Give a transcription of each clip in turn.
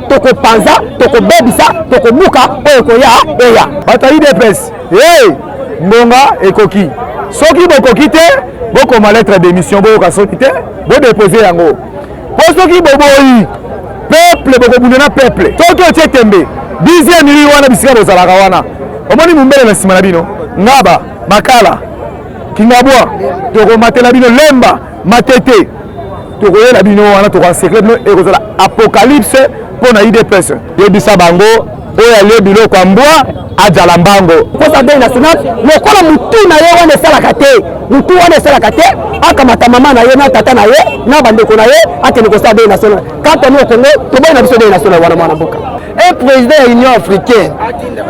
Tokopanza, tokobebisa, tokobuka oyo ekoya eya. Bato ya UDPS, hey, ngonga ekoki. Soki bokoki te, bokoma lettre de mission, boyoka soki te, bodepose yango. Po soki boboyi, peuple bokobunda na peuple. Soki otie tembe, dixième rue wana bisika bozalaka wana, omoni mumbele na nsima na bino, Ngaba, Makala, Kingabwa, tokomatela bino Lemba, Matete, tokoyela bino wana, tokoencercle bino, ekozala apocalypse mpo na UDPS. Yebisa bango oyo alie biloko ya mbwa azala mbango. Posa deuil national lokola mutu na ye wana esalaka te, mutu wana esalaka te, akamata mama na ye na tata na ye na bandeko na ye akende kosala deuil national. Quant à nous au Congo, toboyi na biso deuil national wana mwana mboka. Un président ya Union africaine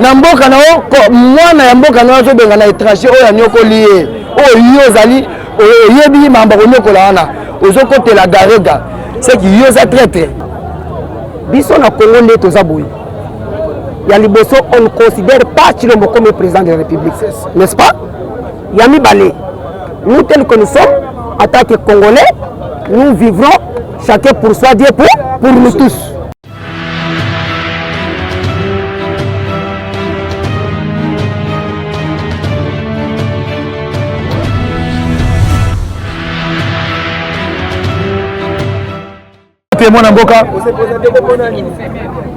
na mboka na yo, mwana ya mboka na yo azobenga na étranger oyo anyokoli ye, oyo yo ozali oyebi makambo akonyokola wana, ozokotela garega, c'est que yo oza traître. Biso na Congo nde toza boye. Ya liboso, on ne considère pas Tshilombo comme président de la République, n'est-ce pas? Ya mibale, nous tels que nous sommes, en tant que Congolais, nous vivrons chacun pour soi, Dieu pour nous tous. Te mwana mboka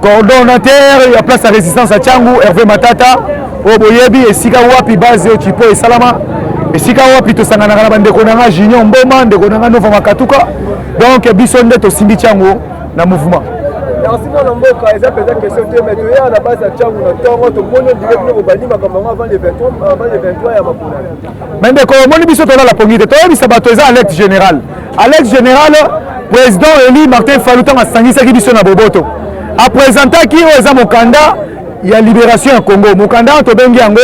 coordonnateur ya place ya résistance ya Tshangu Hervé Matata, oyo boyebi esika wapi base oyo Chipo esalama, esika wapi tosanganaka na bandeko na nga Junior Mboma, ndeko na nga Nova Makatuka. Donc biso nde tosimbi Tshangu na mouvement. Merci mwana mboka, eza mpenza question te, mais toya na base ya Tshangu na ntongo, tomoni ondire bino bobandi makambo yango avant le 23, avant le 23 ya mapona. Mais ndeko, omoni biso tolala pongi te, toyebisa bato eza alerte générale. Alerte générale, président élu Martin Fayulu ntango asangisaki biso na boboto, apresentaki oyo eza mokanda ya libération ya Congo. Mokanda wana tobengi yango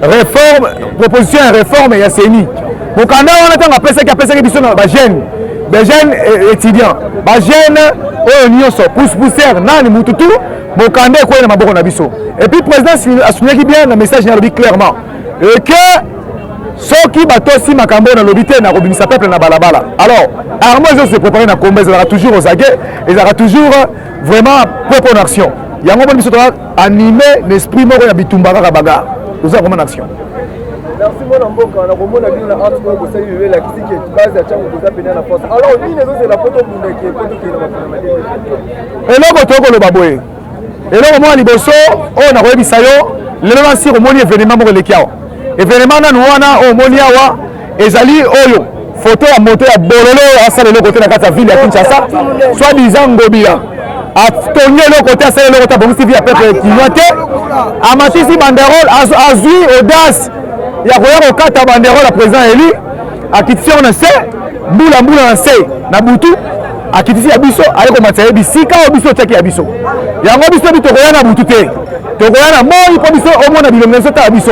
réforme, proposition ya réforme ya CENI. Mokanda wana ntango apesaki biso na bajeune, bajeune étudiant, bajeune oyo nyonso pousse-poussière nani mututu, mokanda ekwei na maboko na biso. Et puis président asoulignaki bien na message, nalobi clairement et que soki batosi makambo oyo nalobi te, nakobimisa peuple na balabala. Alors armo ezo se préparer na combat, ezalaka toujours aux aguets, ezalaka toujours vraiment propre en action. Yango moni biso toza animé na esprit moko ya bitumba kaka bagarre, toza vraiment en action. Merci mwana mboka, nakomona bino na art oyo bosali lelo elakisi ke base ya Tshangu boza pena na force. Alors nini ezozela po tobundake po tokende na mapona madeni? Eloko tokoloba boye, eloko moko liboso oyo nakoyebisa yo lelo na nsika, omoni événement moko eleki awa. Événement nanu wana oyo omoni awa ezali oyo foto ya moto ya bololo oyo asala eloko te na kati ya ville ya Kinshasa, soit disant Ngobila. Atongi eloko te, asala eloko te, abongisi vie ya peuple kinois te, amatisi banderole, azwi audace ya koya kokata banderole ya président élu, akitisi yango na se, mbula mbula na se na butu, akitisi ya biso, aye komatisa ye bisika oyo biso otiaki ya biso. Yango biso bi tokoya na butu te, tokoya na moi mpo biso omona bilongi na biso. Tala biso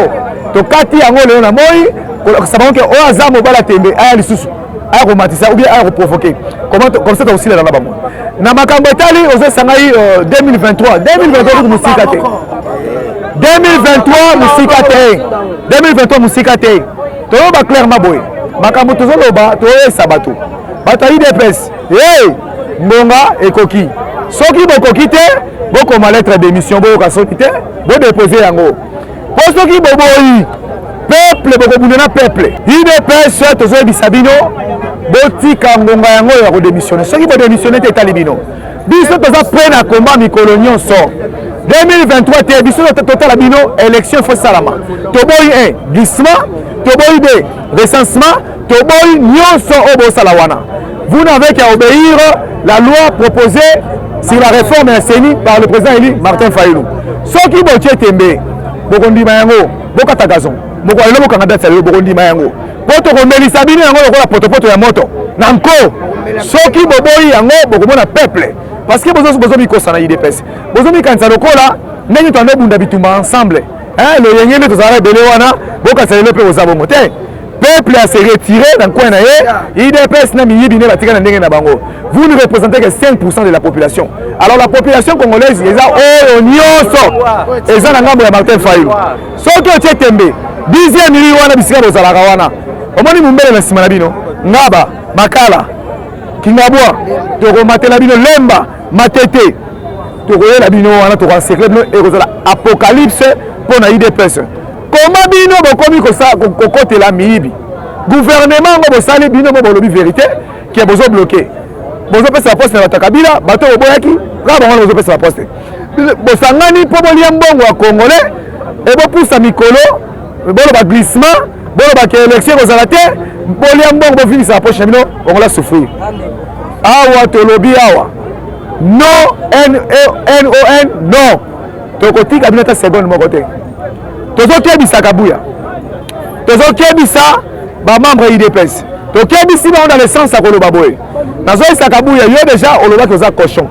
tokati yango lelo na moi, kolakisa bango ke oyo aza mobali atembe aya lisusu aya komatisa ou bien aya koprovoke. Comme ça tokosilana na bango na makambo etali ozosisa ngai 2023. 2023 kutu mosika te, 2023 mosika te, 2023 mosika te. Toyoba clairement boye makambo tozoloba, toyesa bato, bato ya UDPS, hey, ngonga ekoki. Soki bokoki te, bokoma lettre de mission, boyoka soki te, bodepose yango. Po soki boboyi, peuple bokobunda na peuple. UDPS tozoyebisa bino, botika ngonga yango ya kodémissionne. Soki bodémissionne te, etali bino. Biso toza prêt na combat mikolo nyonso. 2023 te, biso totala bino élection faut esalama. Toboyi 1 glissement, toboyi 2 recensement, toboyi nyonso oyo bosala wana. Vous n'avez qu'à obéir la loi proposée sur la réforme ya CENI par le président élu Martin Fayulu. Soki botie tembe, bokondima yango, bokata gazon moko lelo, bokanga date ya lelo, bokondima yango mpo tokomelisa bino yango lokola potopoto ya moto na nko. Soki boboyi yango, bokomona peuple, parce que bozomikosa na UDPS, bozomikanisa lokola ndenge toando bunda bitumba ensemble, loyenge nde tozalaka ebele wana. Bokanisa lelo mpe boza bongo te. Peuple a se retirer na coin na ye, UDPS na miyibi ne batika na ndenge na bango. Vous ne représentez que 5% de la population. Alors la population congolaise eza oyo nyonso eza na ngambo ya Martin Fayulu. Soki otie tembe, dixième rue wana bisika bozalaka wana, omoni mumbele na nsima na bino, Ngaba, Makala, Kingabwa, tokomatela bino Lemba, Matete, tokoyela bino wana, tokoencercle bino, ekozala apocalypse mpo na UDPS. Koma bino bokomi kokotela miyibi gouvernement yango bosali bino mo bolobi verite ke bozo bloke bozopesa baposte na bato ya Kabila, bato oyo boboyaki kaka bango wana bozopesa baposte. Bosangani mpo bolia mbongo ya congolais ebopusa mikolo boloba glissement boloba ke élection ekozala te, bolia mbongo bovimbisa bapoche na bino, congolais souffrir. Awa tolobi awa non n o n non, tokotika bino ata seconde moko te. Tozokebisa Kabuya, tozokebisa bamembre ya UDPS, tokebisi bango dans le sens ya koloba boye. Nazoyisa Kabuya, yo déjà olobaki oza cochon,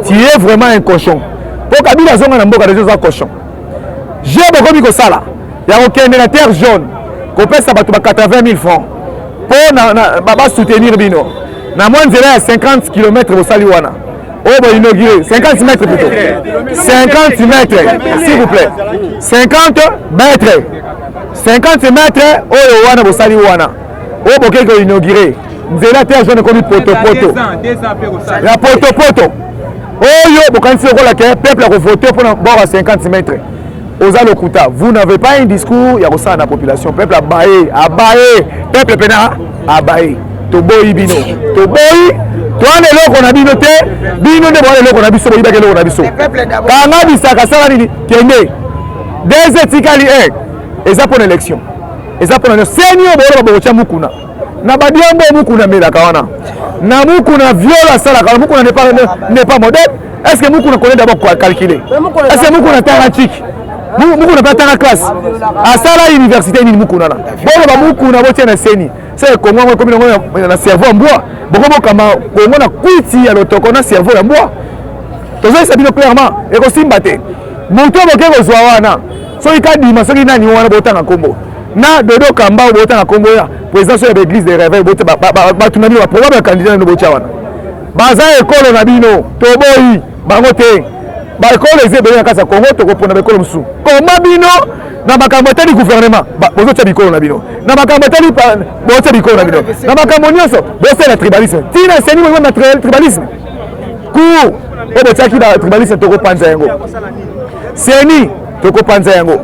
tu es vraiment un cochon. Mpo Kabila azonga na mboka deja oza cochon. Je bokomi kosala ya kokende na terre jaune kopesa bato ba 80 000 francs mpo basoutenir bino na mwa nzela ya 50 km bosali wana oyo bo inauguré 50 mètres plutôt 50 mètres s'il vous plaît 50 mètres 50 mètres oyo wana bosali wana oyo bokei ko inauguré nzela terre jaune ekomi potopoto ya potopoto oyo bokanisi lokola ke peuple akovote mpona bord ya 50 mètres. Oza lokuta, vous n'avez pas un discours ya kosala na population. Peuple abaye, abaye, peuple pena abaye. Toboyi bino, toboyi towana eloko na bino te, bino nde bowana eloko na biso, boyibaki eloko na biso. Kanga bisaka, sala nini, kende. Deux etikali 1 eza mpona élection, eza mpona nyonso. Seni oyo boloba bokotya mukuna na badiambo oyo mukuna amelaka wana na mukuna viol asalaka wana, mukuna n'est pas modèle. Est-ce que mukuna connaît d'abord quoi calculer? Est-ce que mukuna tanga chiki? Mukuna pas tanga classe. Asala université nini mukuna na? Bolo ba mukuna botia na seni. C'est Congo ngo komi ngo na cerveau mbwa. Boko bokama Congo na kwiti ya lotoko na cerveau ya mbwa. Tozoyisa bino clairement ekosimba te. Moto boke kozwa wana soki kadima soki nani wana botanga kombo na Dodo Kamba botanga kombo ya président so ya l'église de réveil bote bato na bino ba probable candidat na bino botia wana baza ekolo na bino, toboyi bango te. Baekolo eza ebele na kati ya Congo, tokopona baekolo mosusu. Koma bino na makambo etali gouvernement bozotia bikolo na bino, na makambo etali bozotia bikolo na bino, na makambo nyonso bosala tribalisme. Tina eseni bozo na tribalisme cour oyo botiaki ba tribalisme, tokopanza yango. Seni tokopanza yango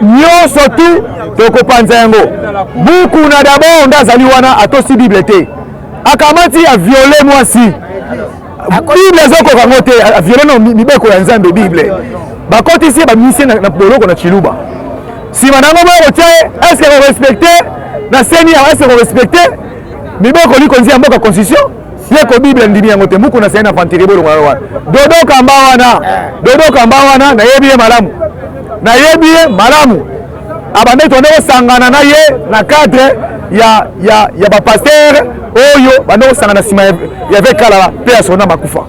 nyonso tu, tokopanza yango. Mukuna d'abord nde azali wana, atosi Bible te, akamati a viole mwasi, Bible ezokoka yango te, a viole no mibeko ya Nzambe. Bible bakotisi ye, bamisi na boloko na Chiluba. Nsima na yango boya kotia ye, est-ce que korespecte na seni ya, est-ce korespecte mibeko likonzi ya mboka, constitution ye ko Bible ndimi yango te. Mukuna seni na aventurier, bolongo wana Dodo Kamba wana, Dodo Kamba wana nayebi ye malamu, nayebi ye malamu. Abandaki tobanda kosangana na ye na cadre ya bapasteur oyo banda kosangana na nsima ya évêque Kalala mpe ya Sona Makufa.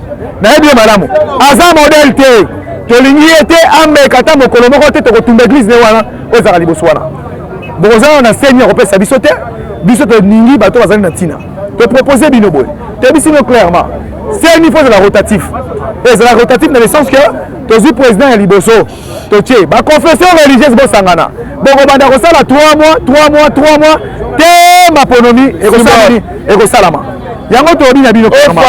Nayebi ye malamu, aza modèle te, tolingi ye te, ameka ata mokolo moko te, tokotumba église ne wana oyo ezalaka liboso wana. Bokozala na seni ya kopesa biso te, biso tolingi bato bazali na ntina. Topropose bino boye, toyebisi bino clairement, seni fo ezala rotatif, ezala rotatif na le sens que tozwi président ya liboso, totie baconfession religieuse, bosangana, bokobanda kosala 3 mois, 3 mois, 3 mois te, maponomi ekosalama, ekosalama yango. Tolobi na bino clairement,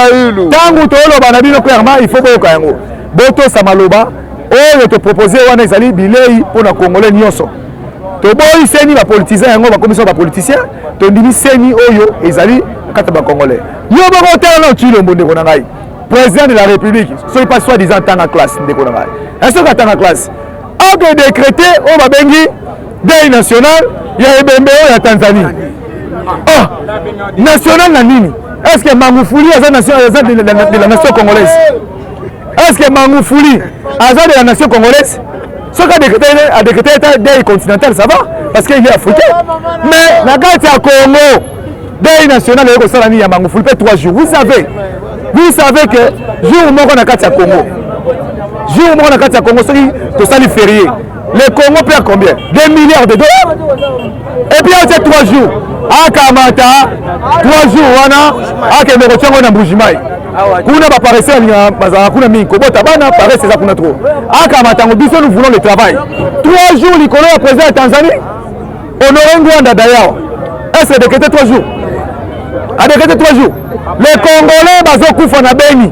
ntango toloba na bino clairement, il faut boyoka yango, botosa maloba oyo topropose wana. Ezali bilei mpona congolais nyonso. Toboyi seni bapolitisien yango bakomisa bapoliticien, tondimi seni oyo ezali kati ya bacongolais. Yo moko otala na Tshilombo, ndeko na ngai, président de la république, soki pas soi disant atanga classe, ndeko na ngai, soki atanga classe, ake décrété oyo babengi deuil national ya ebembe oyo ya Tanzanie. Oh, national na nini? Est ce que Magufuli aza nation, aza de la nation congolaise? Est ce que Magufuli aza de la nation congolaise? Soki adécrété état deuil continental, ça va, parce qu'il est africain, mais na kati ya Congo, deuil national eye kosala nini ya Magufuli mpe 3 jours? Vous savez que jour moko na kati ya Congo, jour moko na kati ya Congo, soki tosali férié Le Congo perd combien? 2 milliards de dollars. Et puis atie 3 jours, akamata 3 jours wana akende kotia yango na Mbujimayi. Kuna ba paresseux alingaka bazalaka kuna mingi kobota bana, paresse eza kuna trop. Akamata yango, biso nous voulons le travail. 3 jours likolo ya président ya Tanzanie, Honoré Ngwanda d'ailleurs, est-ce que décrété 3 jours? A décrété 3 jours. Les Congolais bazokufa na Beni.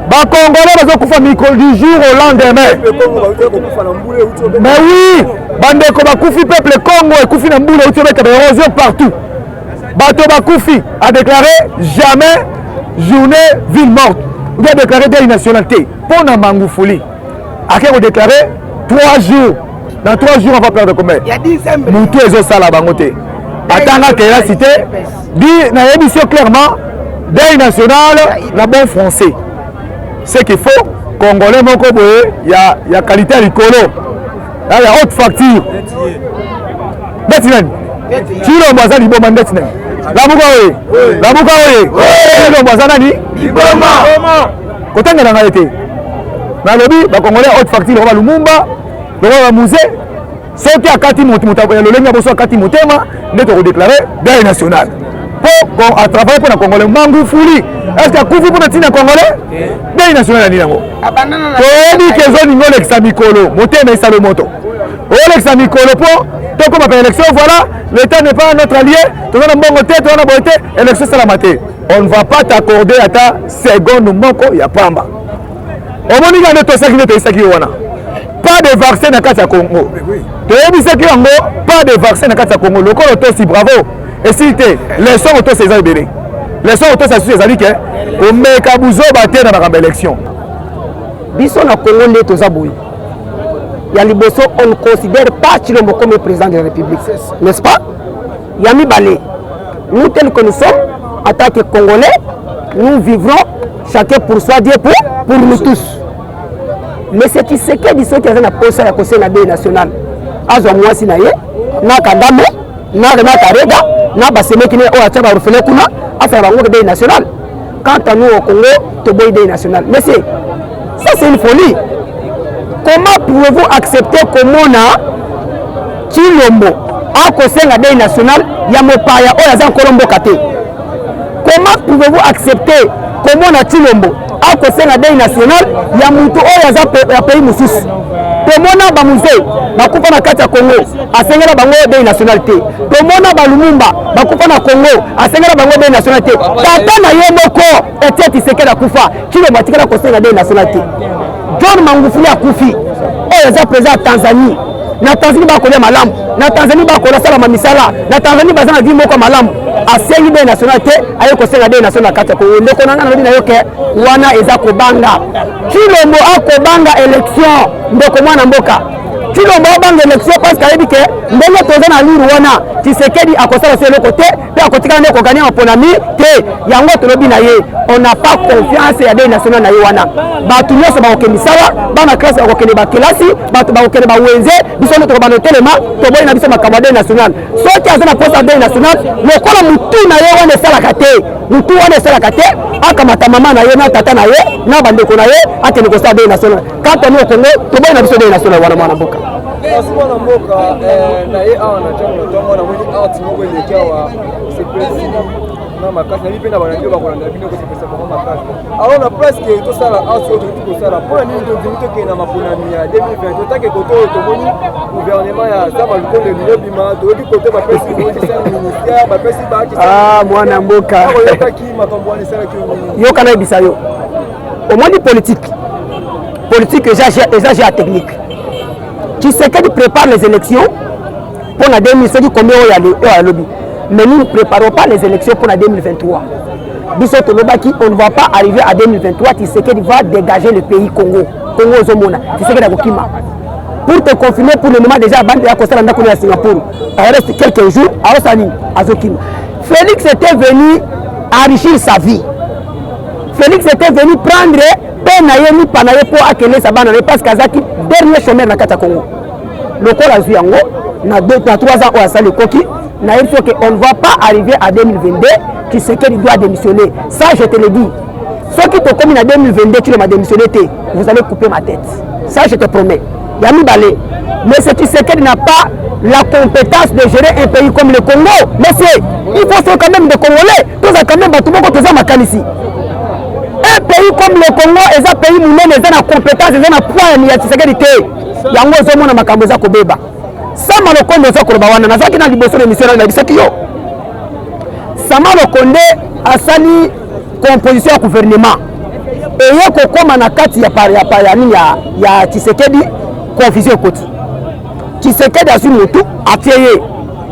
Ba Congolais bazokufa mikolo du jour au lendemain. Mais oui, bandeko bakufi, peuple Congo ekufi na mbula euti obeta ba érosion partout. Bato bakufi, a déclaré jamais journée ville morte. Ou bien déclaré deuil national te. Mpo na Mangufuli ake kodéclare 3 jours. Dans 3 jours, on va perdre combien? Mutu ezosala bango te. Atanga kelasi te. Di nayebisi yo clairement, deuil national na bon français, ce qu'il faut Congolais moko boye ya qualité ya likolo, ya haute facture, ndeti nani? Tshilombo aza liboma. Ndeti nani? Lamuka oye, Lamuka oye! Tshilombo aza nani? Liboma. Kotangela ngai te, nalobi bacongolais ya haute facture lokola Lumumba, lokola baMzee. Soki akati moto moto ya lolenge ya boso, akati motema nde tokodéclare deuil national mpo atravaille mpo na Congolais. Mangufuli, est ce que akufi mpo na ntina Congolais? Deuil national ya nini yango? Toyebi ke ezolinga olekisa mikolo, motema esalo moto, olekisa mikolo mpo tokóma pa élection. Voilà, l'État n'est pas notre allié, toza na mbongo te, toza na boye te, élection esalama te. On ne va pas t'accorder ata seconde moko ya pamba. Omoni kaka nde tosaki, nde toyebisaki yo wana, pas de vaccin na kati ya Congo. Toyebisaki yango, pas de vaccin na kati ya Congo. Lokolo tosi bravo esili te. Leçon otosi eza ebele. Leçon otosi asusu ezali ke komeka buzoba te na makambo élection. Biso na Congo nde toza boye. Ya liboso, on ne considère pas Tshilombo comme président de la République, n'est-ce pas? Ya mibale, nous, tels que nous sommes, en tant que Congolais, nous vivrons chacun pour soi, Dieu pour nous tous. Mais c'est Tshisekedi, soki aza na posa ya kosenga deuil national, azwa mwasi na ye na Kagame na Karega na basemeki ne oyo atya barufele kuna, asala bango deuil national. Quant à nous au Congo, toboyi deuil national. Mais c'est ça, c'est une folie. Comment pouvez-vous accepter komona Tshilombo akosenga deuil national ya mopaya oyo aza nkolo mboka te? Comment pouvez-vous accepter komona Tshilombo akosenga deuil national ya mutu oyo aza ya pays mosusu? Tomona baMzee bakufa na kati ya Congo, asengela bango deuil national te. Tomona baLumumba bakufa na Congo, asengela bango deuil national te. Tata na ye moko Etienne Tshisekedi akufa, Tshilombo atikala kosenga deuil national te. John Mangufuli akufi, oyo aza président ya Tanzanie. Na Tanzanie bakolia malamu, na Tanzanie bakola salama misala, na Tanzanie baza na vie moko malamu, asengi deuil national te. Aye kosenga deuil national na kati ya Kongo. Ndeko na ngai, nalobi na yo ke wana eza kobanga. Tshilombo akobanga élection. Ndeko mwana mboka, Tshilombo abanga élection parce que ayebi ke ndenge toza na luru wana, Tshisekedi akosala so eloko te mpe akotikala nde kogagner maponami te. Yango tolobi na ye, on n'a pas confiance ya deuil national na ye wana. Bato nyonso bakokende misala, bana classe bakokende bakelasi, bato bakokende bawenze, biso nde tokobanda otelema. Toboyi na biso makambo ya deuil national. Soki aza na posa ya deuil national, lokola mutu na ye wana esalaka te, mutu wana esalaka te, akamata mama na ye na tata na ye na bandeko na ye, akende kosala deuil national. Quant à nous au Congo, toboyi na biso deuil national wana, mwana mboka. Kasi mwana mboka na ye awa na ntango na ntongo, namoni art moko eleki awa, sepesi na makasi. Nayebi mpe na balandi oyo bakolanda bino kosepesa bango makasi. Alors na place ke tosala art oyo tokoki kosala, mpona nini tondimi tokende na maponami ya 2020 otake kote oyo tomoni gouvernement ya Sama Lukonde lilobima, toyoki kote bapesi ministère, bapesi? Ah, mwana mboka, oyokaki makambo wana, esalaki yo nini? Yoka, nayebisa yo, omoni politique, politique eza jeu ya technique. Tshisekedi prépare les élections pour la 2000 soki combien oyo alobi, mais nous ne préparons pas les élections pour la 2023. Biso tolobaki, on ne va pas arriver à 2023, Tshisekedi va dégager le pays Congo. Congo ozomona, Tshisekedi akokima. Pour te confirmer, pour le moment déjà abandi ya kosala ndako ya Singapour, reste quelques jours aosala nini, azokima. Félix était venu enrichir sa vie. Félix était venu prendre mpe na ye mipa na ye mpo akelesa bana na ye, parce que azalaki dernier chômeur na kati ya Congo. Lokola azwi yango na 3 ans oyo asali ekoki, nayebi soki on ne va pas arriver à 2022. Tshisekedi doit démissionner, ça je te le dis. Soki tokomi na 2022, Tshilombo démissionner te, vous allez couper ma tête, ça je te promets. Ya mibale, monsieur Tshisekedi n'a pas la compétence de gérer un pays comme le Congo. Monsieur, il faut faire quand même des Congolais, toza quand même bato moko toza makanisi. Un pays comme le Congo eza pays monene, eza na compétence, eza na poids ya Tshisekedi te. Yango ozomona makambo eza kobeba. Sama Lokonde oza koloba wana, nazalaki na liboso na émission nayebisaki yo. Sama Lokonde asali composition ya gouvernement eye kokóma na kati ya, ya, ya, nini ya, ya Tshisekedi, confusion ekoti. Tshisekedi azwi motu atie ye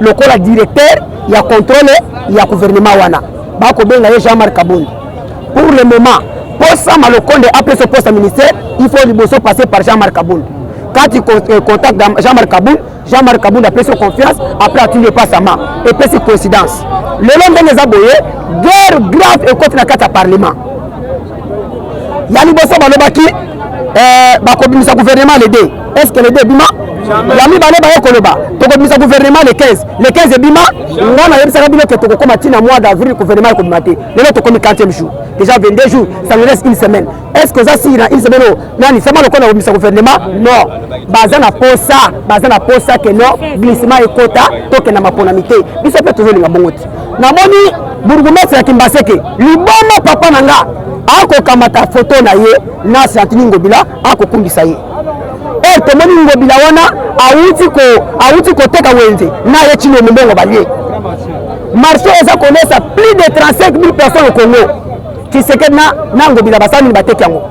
lokola directeur ya contrôle ya gouvernement wana, bakobenga ye Jean-Marc Kabund. Pour le moment, mpo Sama Lokonde apesa poste ya ministère, il faut liboso passer par Jean-Marc Kabund. Quand tu contacte Jean-Marc Kabund, Jean-Marc Kabund apesi confiance, après atindi epa Sama, epesi coïncidence. Lelo ndenge eza boye, guerre grave ekoti na kati ya parlement. Ya liboso balobaki bakobimisa gouvernement le 2. Est ce que le 2 ebima? Ya mibale, baye koloba tokobimisa gouvernement le 15. Le 15 ebima? Nga nayebisaka bino ke tokokóma ntina mois d'avril, gouvernement ekobima te. Lelo tokomi 4e jour déjà, 22 jours, ça nous laisse une semaine. Est ce que oza siri na une semaine oyo nani Sama Lokola kobimisa gouvernement? Non, baza na posa, baza na posa ke non, glissement ekota, tokenda maponami te. Biso mpe tozolinga bongo te. Namoni bourgmestre ya Kimbaseke, liboma papa na nga, akokamata foto na ye na Santini Ngobila, akokundisa ye. Oyo tomoni Ngobila wana awuti koteka wenze na ye Tshilombo, mbongo balie marché eza kolesa plus de 35 000 personnes au Congo. Tshisekedi na Ngobila basala nini? Bateki yango.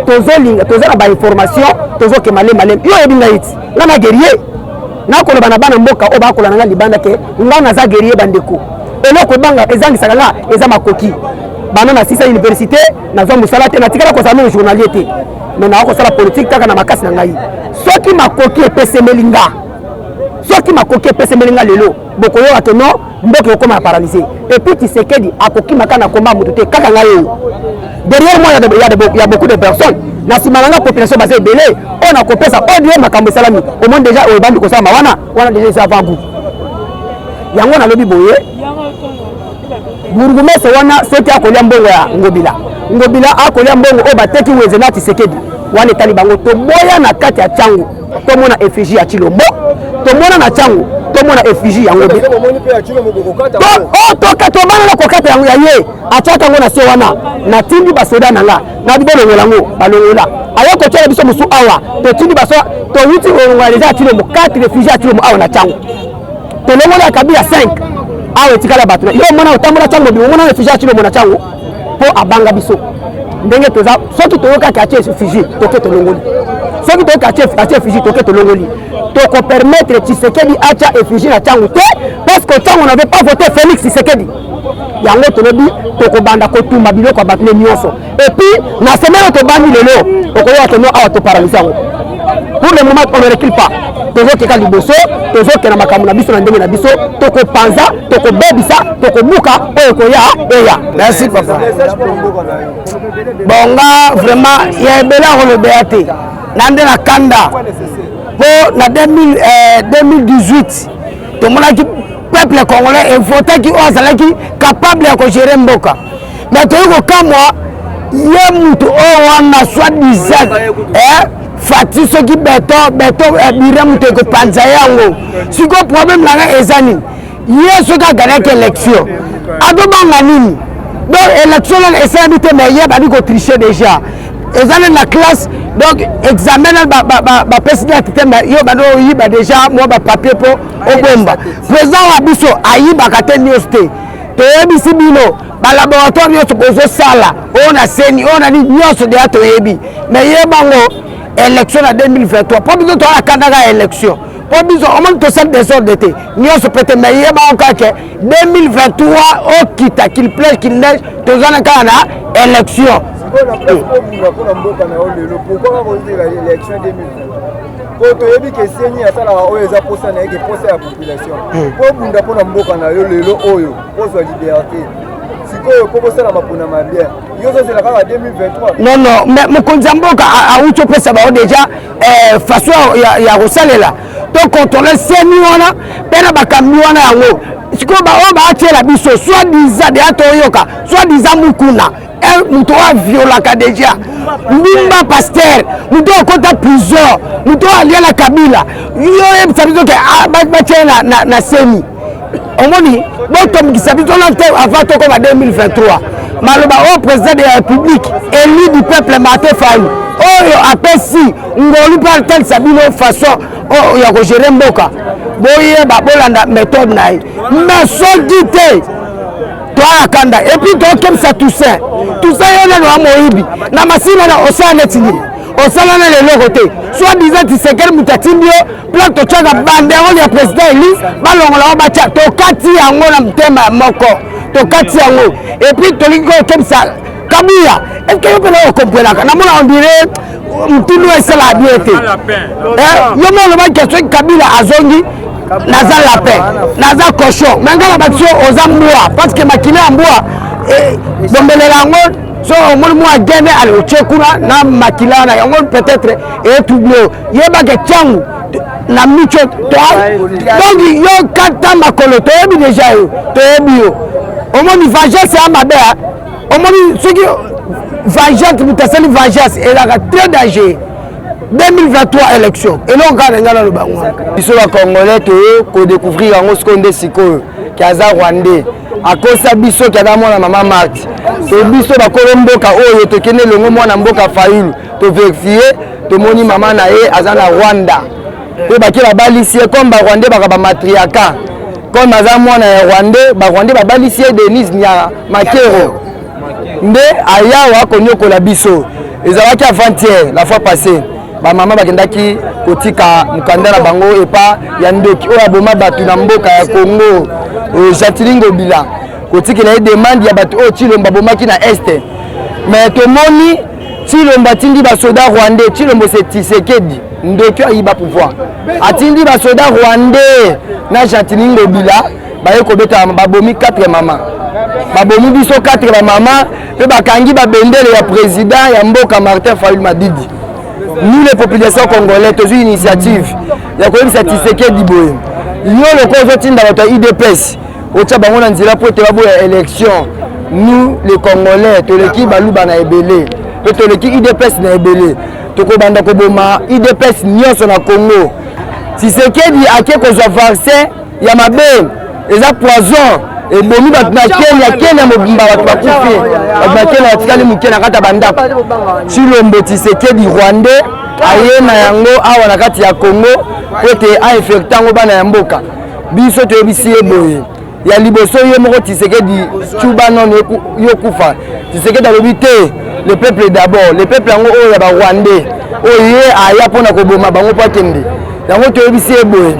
Tozolinga, toza na bainformation, tozokema malembe. Yo oyebi ngai ti nga na guerrier, nakoloba na bana mboka oyo bakola na nga libanda ke nga naza guerrier. Bandeko, eloko ebanga ezangisaka nga eza makoki. Banda na sisa université, nazwa mosala te, natikala kozala meme journalier te, mais naza kosala politique kaka na makasi na ngai. Soki makoki epesemeli nga, soki makoki epesemeli nga lelo, bokoyoka ke non, mboka ekokoma ya paralysé. Et puis Tshisekedi akokima kaka na komba motu te, kaka ngai oyo. Derrière moi, il y a beaucoup de personnes na nsima na nga, population baza ebele oyo nakopesa oyo makambo esalami. Omoni déjà oyo ebandi kosalama wana wana, déjà eza avant goût. Yango nalobi boye, bourgmestre wana soki akolia mbongo ya Ngobila, Ngobila akolia mbongo oyo bateki wenze na Tshisekedi wana, etali bango. Toboya na kati ya Tshangu tomona effigie ya Tshilombo, tomona na Tshangu tomona effigie ya Ngobila. Tobana na kokata yango ya ye atiaka yango na se wana. Natindi basoda na nga na bolongola yango, balongola. Aye kotiala biso mosu awa, totindi basoda, towuti kolongola deja ya Tshilombo, 4 effigie ya Tshilombo awa na Tshangu. Tolongola ya Kabila 5 awa, etikala bato. Yo omona, otambola Tshangu mobima, omona effigie ya Tshilombo na Tshangu? Mpo abanga biso ndenge toza. Soki toyokaki atie effigie, toke tolongoli. Soki toyoki atie effigie, toke tolongoli. Tokopermettre Tshisekedi atya effigie na Tshangu te, parce que Tshangu n'avait pas voté Félix Tshisekedi. Yango tolobi tokobanda kotumba biloko ya bato ne nyonso. Et puis na semaine oyo tobandi lelo, okoyoka tono awa toparalyse yango. Pour le moment, on ne recule pas, tozokeka liboso, tozokenda makambo na biso na ndenge na biso. Tokopanza, tokobebisa, tokobuka, oyo ekoya eya. Merci papa. Bon, nga vraiment ya ebele akolobela te na nde na kanda, mpo na 2018 tomonaki peuple congolais evotaki oyo azalaki capable ya kogérer mboka. Mais toyei kokamwa, ye mutu oyo wana soi-disant Fatshi, soki béton béton bire moto ekopanza yango. Sikoyo problème na ngai eza nini? Ye soki aganyaki élection, azobanga nini? Donc élection nano esalami te, mais ye bandi kotriche déjà. Eza nani na classe, donc examen nani bapesi date te, mais yo bandi oyiba déjà mwa bapapier mpo obomba. Président wa biso ayibaka te nyonso te. Toyebisi bino, balaboratoire nyonso bozosala oyo na seni oyo na nini nyonso deya toyebi. Mais yebango, élection na 2023, mpo biso toala kandaka élection, mpo biso omoni tosali désordre te nyonso pe te. Mais yebango kaka 2023 okita, qu'il pleuve, qu'il neige, toza na kaka na élection. Sikoyo mpona mboka na yo lelo, pourquoi kaka kozela élection 2023? Po toyebi ke CENI asalaka oyo eza posa na ye ke posa ya population. Po obunda mpona mboka na yo lelo oyo, ozwa liberté sikoyo, mpo bosala maponama bien, yo ozozela kaka 2023? Non, non, mais mokonzi ya mboka awuti opesa bango déjà façon ya kosalela to contrôle CENI wana mpe na bakambi wana. Yango sikoyo baoyo baatiela biso soi-disant deya, toyoka soi-disant Mukuna. Moto oyo aviolaka deja ndumba, pasteur, moto oyo akota prison, moto oyo alia na Kabila, yo oyebisa biso ke batia na CENI. Omoni, botomikisa biso na te avant tokoma 2023. Maloba oyo président de la République élu du peuple Martin Fayulu oyo apesi ngolu mpe atalisa bino façon oyo ya kogérer mboka, boyeba bolanda méthode na ye. Mais soki te, toaya kanda. Et puis tokebisa Toussaint. Toussaint, yo nano ya moyibi na masina na osala neti nini, osala nano eloko te. Soit disant Tshisekedi moto atindi yo plan, totyaka banderole ya président élu, balongola yango, batya. Tokati yango na motema moko, tokati yango. Et puis tolingi kokebisa Kabuya. Est-ce yo mpena okomprenaka? Namona on dirait mtundu esalaka bien te. Yo mo olobaki soki Kabila azongi, naza lapin, naza cochon. Me ngai na bato so oza mbwa, parce que makila ya mbwa bombelela yango. So omoni mwa gene ale otie kuna na makila wana, yango peut-être etrouble. Yebake ntiangu na micho. Donc yo kata makolo, toyebi déjà yo, toyebi yo. Omoni vengeance ya mabe. Omoni, soki vengeance, moto asali vengeance, ezalaka très danger. 2023 élection, eloko kaka na ngai naloba yango. Biso bacongolais toye kodécouvrir yango sikoyo nde sikoyo ke aza rwandais. Akosa biso ke aza mwana mama Marthe. To biso bakolo mboka oyo tokende elongo mwana mboka Fayulu, tovérifier, tomoni mama na ye aza na Rwanda mpe bake babalisi ye. Comme barwandais baka bamatriarcat, comme aza mwana ya rwandais, barwandais babalisi ye Denise Nya Makero nde ayawa konyokola biso. Ezalaki avant-hier, la fois passée, bamama bakendaki kotika mokanda na bango epa ya ndoki oyo aboma bato na mboka ya Congo, Gentiny Ngobila, kotikela ye demande ya bato oyo Tshilombo abomaki na Est. Mais tomoni Tshilombo atindi basoda rwandais. Tshilombo, c'est Tshisekedi, ndoki ayiba pouvoir, atindi basoda rwandais na Gentiny Ngobila, baye kobeta, babomi 4 mama, babomi biso 4 bamama mpe bakangi babendele ya président ya mboka Martin Fayulu Madidi. Nous les populations congolais tozwi initiative ya koyebisa Tshisekedi boye: yo lokola ozotinda bato ya UDPS, otya bango na nzela po ete baboya élection, nous les Congolais toleki baluba na ebele mpe toleki UDPS na ebele. Tokobanda koboma UDPS nyonso na Congo. Tshisekedi ake kozwa vaccin ya mabe, eza poison, ebomi bato na Kenya. Kenya mobimba bato bakufi, bato na Kenya batikali moke na kati ya bandako. Tshilombo Tshisekedi rwandais aye na yango awa na kati ya Congo po ete ainfecter yango bana ya mboka. Biso toyebisi ye boye: ya liboso, ye moko Tshisekedi cuba nono yo kufa. Tshisekedi alobi te, le peuple d'abord. Le peuple yango oyo ya barwandais oyo ye aya mpona koboma bango mpo akende yango. Toyebisi ye boye,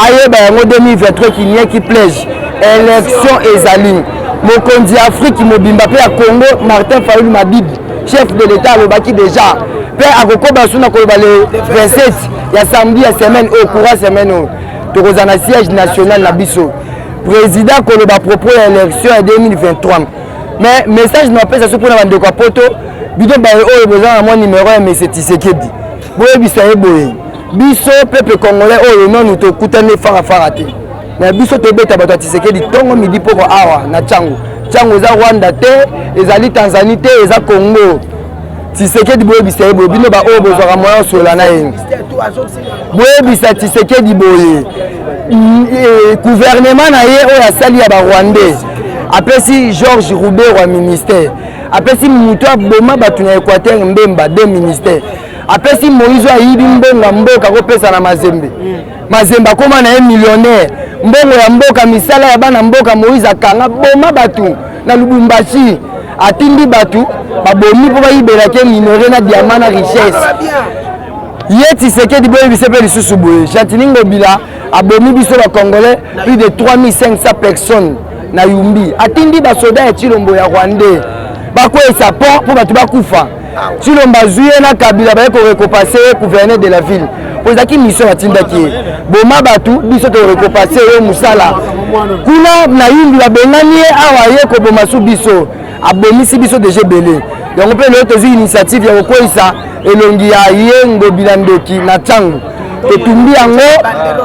ayeba yango: 2023, qu'il n'y plage élection ezali. Mokonzi ya Afrique mobimba mpe ya Congo, Martin Fayulu Madidi, chef de l'État, alobaki déjà mpe akokoba su na koloba: le 27 ya samedi ya semaine oyo, courant semaine oyo, tokozala na siège national na biso, président koloba propos ya élection ya 2023. Mais message na bapesa so mpona bandeko ya Poto, bino baye oyo boza na mwa numéro ya monsieur Tshisekedi, boyebisa ye boye: biso peuple congolais oyo nanu tokutani farafara te, mais biso tobeta bato ya Tshisekedi ntongo, midi, poko awa na Tshangu. Tshangu eza Rwanda te, ezali Tanzanie te, eza Congo. Tshisekedi, boyebisa ye boye: bino baoyo bozwaka moyen osola na ye, boyebisa Tshisekedi boye: gouvernement na ye oyo asali ya barwandais, apesi Georges Ruberwa ministère, apesi moto aboma bato na Équateur, Mbemba, deux ministères, apesi Moïse oyo ayibi mbongo ya mboka kopesa na Mazembe. Mazembe akóma na ye millionnaire, mbongo ya mboka, misala ya bana mboka. Moïse akanga, boma bato na Lubumbashi, atindi bato babomi mpo bayibelaki minerai na diamant na richesse. Ye Tshisekedi, boyebise mpe lisusu boye: Gentiny Ngobila abomi biso bacongolais plus de 3500 personnes na Yumbi, atindi basoda ya Tshilombo ya rwandais bakweyisa pont mpo bato bakufa. Tshilombo azwi ye na Kabila, baye korécompenser ye gouverneur de la ville, po ezalaki mission batindaki ye: boma bato, biso torécompenser yo mosala. Kuna na Yumbi babengani ye, awa ye koboma su biso, abomisi biso déjà ebele. Yango mpe lelo tozwi initiative ya kokweyisa elongi ya ye Ngobila ndoki na ntango totumbi yango.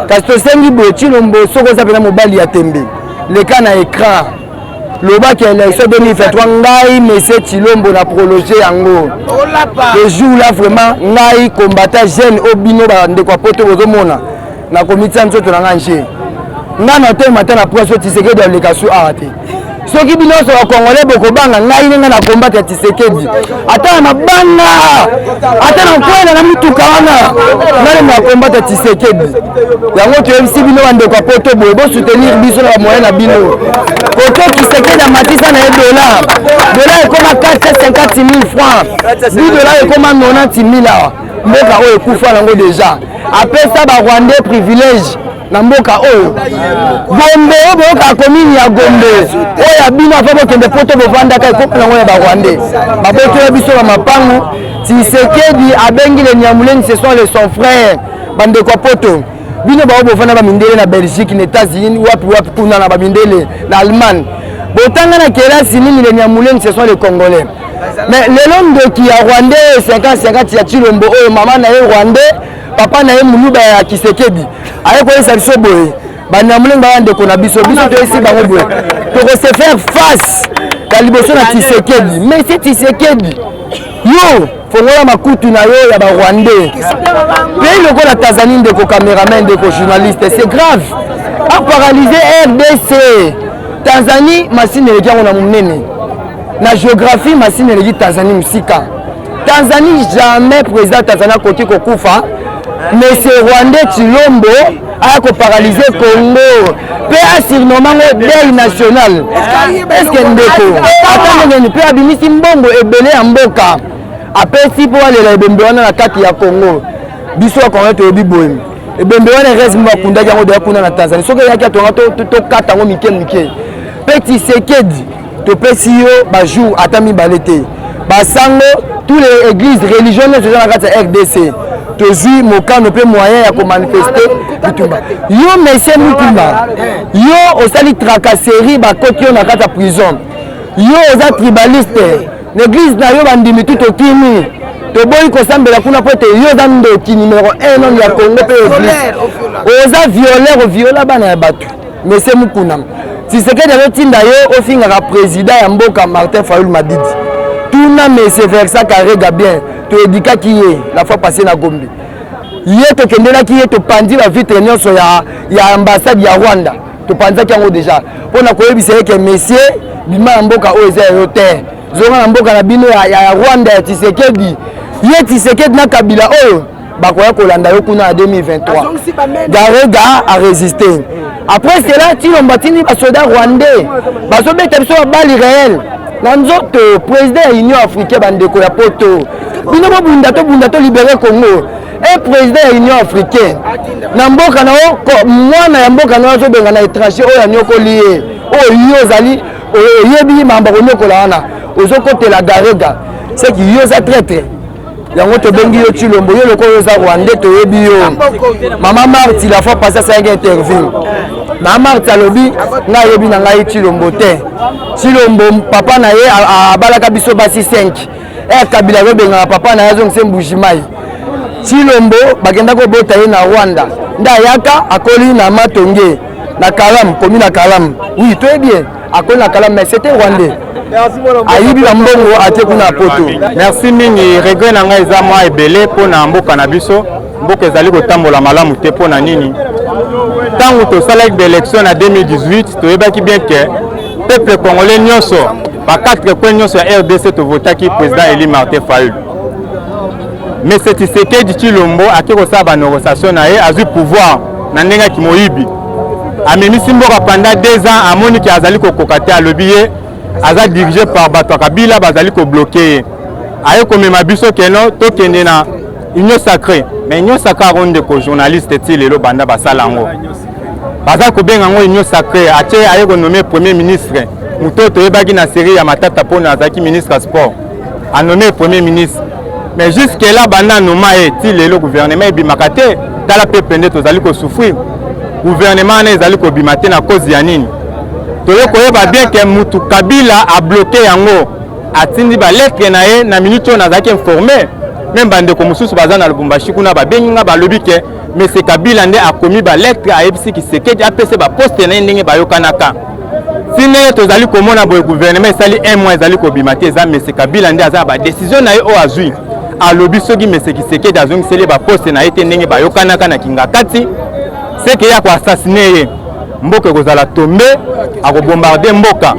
Kasi tosengi boye: Tshilombo, soki oza mpena mobali ya tembe, leka na écran. Lobaki élection 2023, ngai monsieur Tshilombo na prolonger yango. Le jour là vraiment ngai combattant jeune oyo bino bandeko ya poto bozomona, nakomitia nzoto na ngai nje. Ngai na telema ata na poso Tshisekedi aleka su awa te. Soki bino nyonso ba Congolais bokobanga ngai ndenge na combattre ya Tshisekedi, ata na mabanga, ata na nkwela na mituka wana, ngai na combattre ya Tshisekedi. Yango toyebisi bino bandeko ya poto boye, bosoutenir biso na bamoyen na bino. Koto Tshisekedi amatisa na ye dollar, dollar ekoma 450 000 francs, 10 dollar ekoma 90 000 awa. Mboka oyo ekufa nango deja, apesa ba Rwandais privilège na mboka oyo. Gombe oyo boyokaka commune ya Gombe oyo ya bino, afa bokende poto bovandaka, ekoma nango ya ba Rwandais. Babotola biso ba mapangu. Tshisekedi abengi les Nyamulenge, ce sont les son frère. Bandeko ya poto, bino bao bovanda ba mindele na Belgique, na États-Unis, wapi wapi kuna na ba mindele na Allemagne, botanga na kelasi nini? Les Nyamulenge, ce sont les Congolais. Mais lelo ndoki ya Rwandais 50-50 ya Tshilombo oyo, mama na ye Rwandais, papa na ye Muluba ya Tshisekedi, aye koyesa biso boye Banyamulenge baya ndeko na biso. Biso toyesi bango boye, tokose faire face ya liboso na Tshisekedi. Mais c'est Tshisekedi, yo fongola makutu na yo ya ba Rwandais. Pays lokola Tanzanie, ndeko cameraman, ndeko journaliste, c'est grave, a paralysé RDC. Tanzanie, masine eleki yango na monene na géographie, masine eleki Tanzanie mosika. Tanzanie, jamais président Tanzanie akoki kokufa. Monsieur Rwandais Tshilombo aya koparalyse Congo mpe asurnomme yango deuil national. Est-ce ndeko ata ndenge nini mpe abimisi mbongo ebele ya mboka, apesi mpo alela ebembe wana na kati ya Congo? Biso ya Congo toyebi boye, ebembe wana reste mo bakundaki yango deya kuna na Tanzanie. Soki eyaki atonga, tokata yango mike mike. Mpe Tshisekedi, topesi yo bajour ata mibale te. Basango, tous les églises, religion nyonso eza na kati ya RDC, tozwi mokano mpe moyen ya komanifeste bitumba. Yo monsieur Mukuna, yo osali tracasserie, bakoti yo na kati ya prison. Yo oza tribaliste na église na yo, bandimi tu tokimi, toboyi kosambela kuna po ete yo oza ndoki numéro 1 nano ya Congo. Mpe église, oza violeur, oviola bana ya bato. Monsieur Mukuna, Tshisekedi azotinda yo ofingaka président ya mboka Martin Fayulu Madidi. Tuna monsieur Versa Karega bien, toedikaki ye la fois passée na Gombe. Ye tokendelaki ye, topandi bavitre nyonso ya ambassade ya Rwanda, topanzaki yango déjà mpona koyebisa ye ke monsieur, bima ya mboka oyo eza ya yo te, zonga na mboka na bino ya Rwanda ya Tshisekedi. Ye Tshisekedi na Kabila oyo bakoya kolanda yo kuna ya 2023. Garega a résisté. Après cela, Tshilombo atindi basoda rwandais, bazobeta biso babali réel na nzoto. Président ya Union africaine, bandeko ya poto, bino bobunda, tobunda, tolibere Congo. Un président ya Union africaine, na mboka na yo, mwana ya mboka na yo azobenga na étranger oyo anyokoli ye, oyo yo ozali oyebi makambo konyokola wana, ozokotela Garega, seki yo oza traître. Yango tobengi yo Tshilombo, yo lokola oza rwandais, toyebi yo. Mama Marti, la fois passée asalaki interview, mama Marti alobi: ngai ayebi na ngai Tshilombo te. Tshilombo, papa na ye abalaka biso basi 5 e Kabila azobengaka papa na ye, azongisa Mbujimai. Tshilombo bakenda kobota ye na Rwanda, nde ayaka akoli na Matonge na Kalamu, komi na Kalamu. Oui, toyebi ye, akoli na Kalamu, mais c'était rwandais, ayibi bambongo, atie kuna poto. Merci mingi. Regret na ngai eza mwa ebele mpo na mboka na biso. Mboka ezali kotambola malamu te. Mpo na nini? Ntango tosalaki baélection na 2018, toyebaki bien ke peuple congolais nyonso, ba quatre coin nyonso ya RDC, tovotaki président élu Martin Fayulu. Mais Tshisekedi Tshilombo ake kosala banégociation na ye, azwi pouvoir na ndenge ya kimoyibi, amemisi mboka pendant 2 ans. Amoni ke azali kokoka te, alobi ye aza dirigé par bato ya Kabila, bazali kobloquer ye. Aye komema biso keno tokende na Union sacrée. Mais Union sacrée yango, ndeko journaliste, ti lelo banda basala yango, baza kobenga yango Union sacrée. Atie, aye konommer premier ministre moto oyo toyebaki na série ya Matata mpona azalaki ministre ya sport. Anommer premier ministre, mais jusque là, banda anoma ye ti lelo, gouvernement ebimaka te. Tala peuple nde tozali kosouffrir, gouvernement wana ezali kobima te na cause ya nini? Toye koyeba bien ke mutu Kabila abloquer yango, atindi balettre na ye. Na minute oyo nazalaki informé, même bandeko mosusu baza na Lubumbashi kuna babengi nga, balobi ke monsieur Kabila nde akomi balettre, ayebisi Tshisekedi apesa baposte na ye ndenge bayokanaka. Ti ndenge tozali komona boye, gouvernement esali un mois ezali kobima te, eza Monsieur Kabila nde aza na ba decision na ye oyo azwi. Alobi soki Monsieur Tshisekedi azongiseli ye ba poste na ye te ndenge bayokanaka na Kingakati, seke ye ako assassiner ye, mboka ekozala tombe, akobombarde mboka.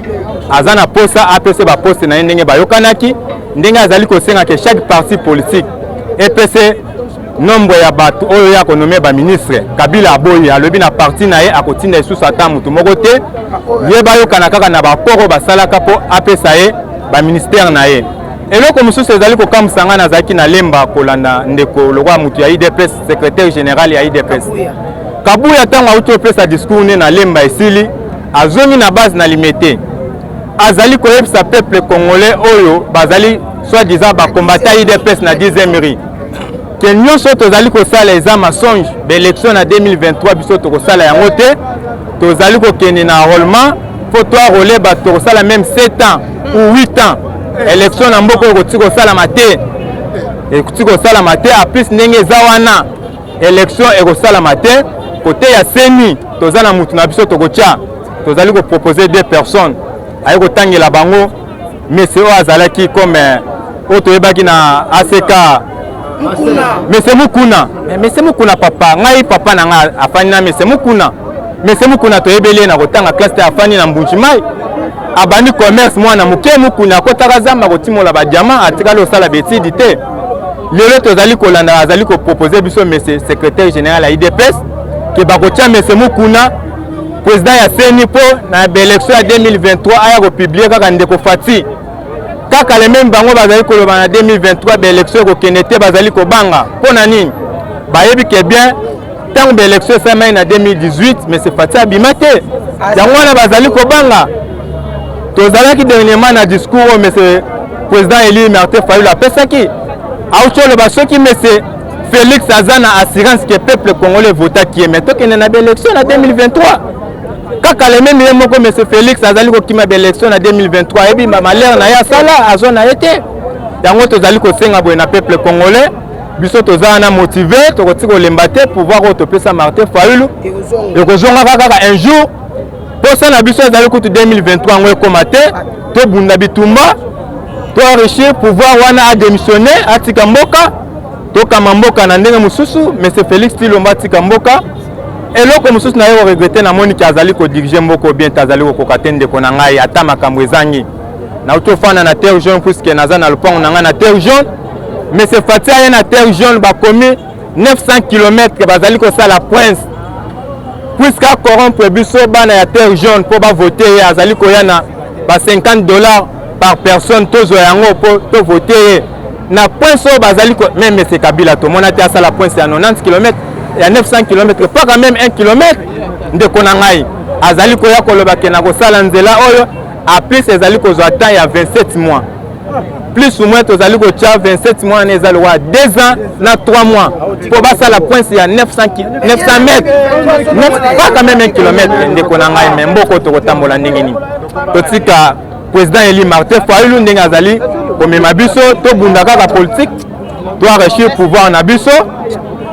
Aza na posa apese ba poste na ye ndenge bayokanaki, ndenge azali kosenga ke chaque parti politique epese nombre ya bato oyo ye akonome ba ministre. Kabila aboyi, alobi na parti na ye akotinda lisusu ata motu moko te, ye bayokana kaka na baaccord oyo basalaka mpo apesa ye ba ministère na ye. Eloko mosusu ezali kokamwisa ngai, nazalaki na Lemba kolanda ndeko lokola motu ya UDPS, secrétaire général ya UDPS Kabuya, ntango auti kopesa discours ne na Lemba esili, azongi na base na Limete, azali koyebisa peuple congolais oyo bazali soi-disant bacombattant UDPS na 10e rue ke nyonso tozali kosala eza mensonge. Baélection na 2023 biso tokosala yango te, tozali kokende na enrôlement mpo toenrôler bato, tokosala même 7 ans ou 8 ans, élection na mboka oyo ekoki kosalama te, ekoki kosalama te. En plus ndenge eza wana, élection ekosalama te. Kote ya CENI, toza na mutu na biso tokotia, tozali kopropose deux personnes. Aye kotangela bango monsieur oyo azalaki comme oyo toyebaki na ACK, monsieur Mukuna. Monsieur Mukuna, papa ngai, papa na ngai afandi na monsieur Mukuna. Monsieur Mukuna toyebeli ye na kotanga classe te, afandi na Mbuji-Mayi, abandi commerce mwana moke. Mukuna akotaka zamba kotimola badiamant, atikali kosala betidi te. Lelo tozali kolanda, azali kopropose biso monsieur secrétaire général ya UDPS ke bakotia monsieur Mukuna président ya CENI mpo na baélection ya 2023 aya kopublier kaka ndeko Fati. Kaka le même bango bazali koloba na 2023 baélection ekokende te, bazali kobanga mpo na nini? Bayebi ke bien ntango baélection esalemaki na 2018, monsieur Fati abima te, yango wana bazali kobanga. Tozalaki dernièrement na discours oyo monsieur président élu Martin Fayulu apesaki, auti oloba soki monsieur Félix aza na assurance ke peuple congolais votaki ye, mais tokende na baélection na 2023. Kaka le même ye moko monsieur Félix azali kokima baélection na 2023, ayebi malheur na ye asala azwa na ye te. Yango tozali kosenga boye na peuple congolais, biso toza wana motivé, tokoki kolemba te. Pouvoir oyo topesa Martin Fayulu ekozongaka kaka un jour. Posa na biso ezali kutu 2023 yango ekóma te, tobunda bitumba, toenrichir pouvoir wana, adémissionne, atika mboka, tokama mboka na ndenge mosusu. Monsieur Félix Tshilombo atika mboka. Eloko mosusu na ye koregretter, namoniki azali kodiriger mboka bien te, azali kokoka te. Ndeko na ngai, ata makambo ezangi, nauti ofanda na Terre Jaune puisque naza na lopango na ngai na Terre Jaune. Monsieur Fati aye na Terre Jaune, bakomi 900 km, bazali kosala prince puisque acorrompre biso bana ya Terre Jaune mpo bavote ye. Azali koya na ba 50 $ par personne, tozwa yango mpo tovote ye na prince oyo bazali. Même monsieur Kabila tomona te asala prince ya 90 km, ya 900 km, paka même 1 km. Ndeko na ngai, azali koya koloba ke na kosala nzela oyo, en plus ezali kozwa temps ya 27 mois plus ou moins. Tozali kotia 27 mois wana eza lokola 2 ans na 3 mois mpo basala prince ya 900, 900 mètres, pas quand même 1 kilomètre. Ndeko na ngai, me mboka tokotambola ndenge nini? Totika président élu Martin Fayulu ndenge azali komema biso, tobunda kaka politique, toenrichir pouvoir na biso.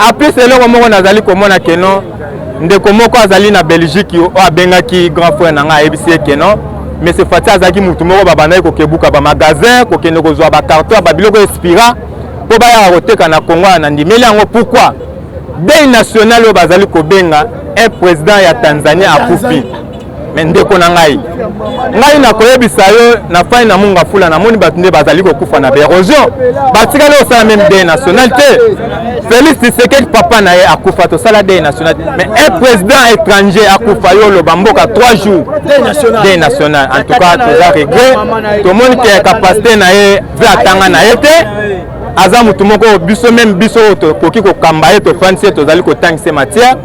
En plus eloko moko nazali komona keno, ndeko moko azali na Belgique oyo abengaki grand frère na ngai, ayebisi ye keno monsieur Fati azalaki mutu moko babandaki kokebuka bamagasin, kokende kozwa bacarton ya babiloko expira mpo bayaka koteka na Congo. Wana nandimeli yango. Pourquoi deuil national oyo bazali kobenga un président ya Tanzanie akufi? Me ndeko na ngai, ngai nakoyebisa yo, na fai na Munga Fula, namoni bato nde bazali kokufa na baérosion, batikali kosala même deuil national te. Félix Tshisekedi, papa na ye akufa, tosala deuil national. Mais un président étranger akufa, yo oloba mboka 3 jours deuil national. En tout cas toza regret, tomoni ke capacité na ye ve atanga na ye te. Aza motu moko biso même biso oyo tokoki kokamba ye, tofandisi ye, tozali kotangisa matière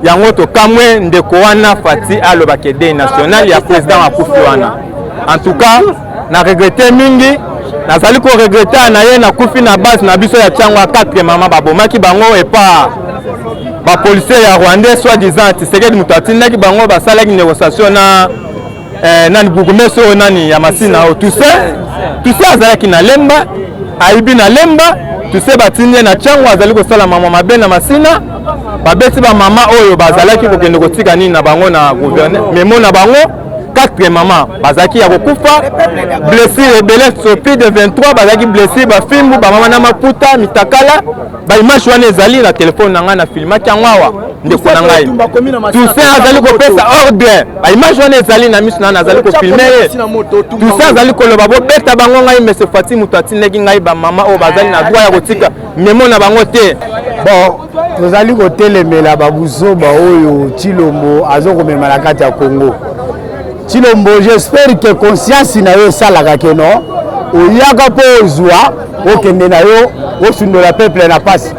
yango. Tokamwe ndeko wana Fati alobaka deuil national ya président akufi wana. En tout cas na regretter mingi, nazali koregretter na ye. Nakufi na base na biso ya Tiango ya 4 mama, babomaki bango epa bapolicier ya rwandais, soi disant Tshisekedi moto atindaki bango. Basalaki négociation na nani, bourgmestre oyo nani ya Masina oyo, Toussaint. Toussaint azalaki na Lemba, ayibi na Lemba. Toussaint batindi ye na Tiango, azali kosala mama mabe na Masina. Babeti bamama oyo bazalaki kokende kotika nini na bango na gouverneur, memo na bango. 4 mama bazalaki ya kokufa, blessure ebele, so plus de 23 bazalaki blessure, bafimbu, bamama na maputa mitakala. Baimage wana ezali na telefone na ngai, na filmaki yango awa. Ndeko na ngai Toussaint azali kopesa ordre, baimage wana ezali na miso na ngai, nazali kofilme ye. Toussaint azali koloba bobeta bango. Ngai mese Fati, moto atindaki ngai, bamama oyo bazali na droit ya kotika memo na bango te. Bon, tozali kotelemela babuzoba oyo Tshilombo azokomema na kati ya Congo. Tshilombo, j'espère que conscience na yo esalaka ke non, oyaka mpo ozwa, okende na yo, osundola peuple na pasi,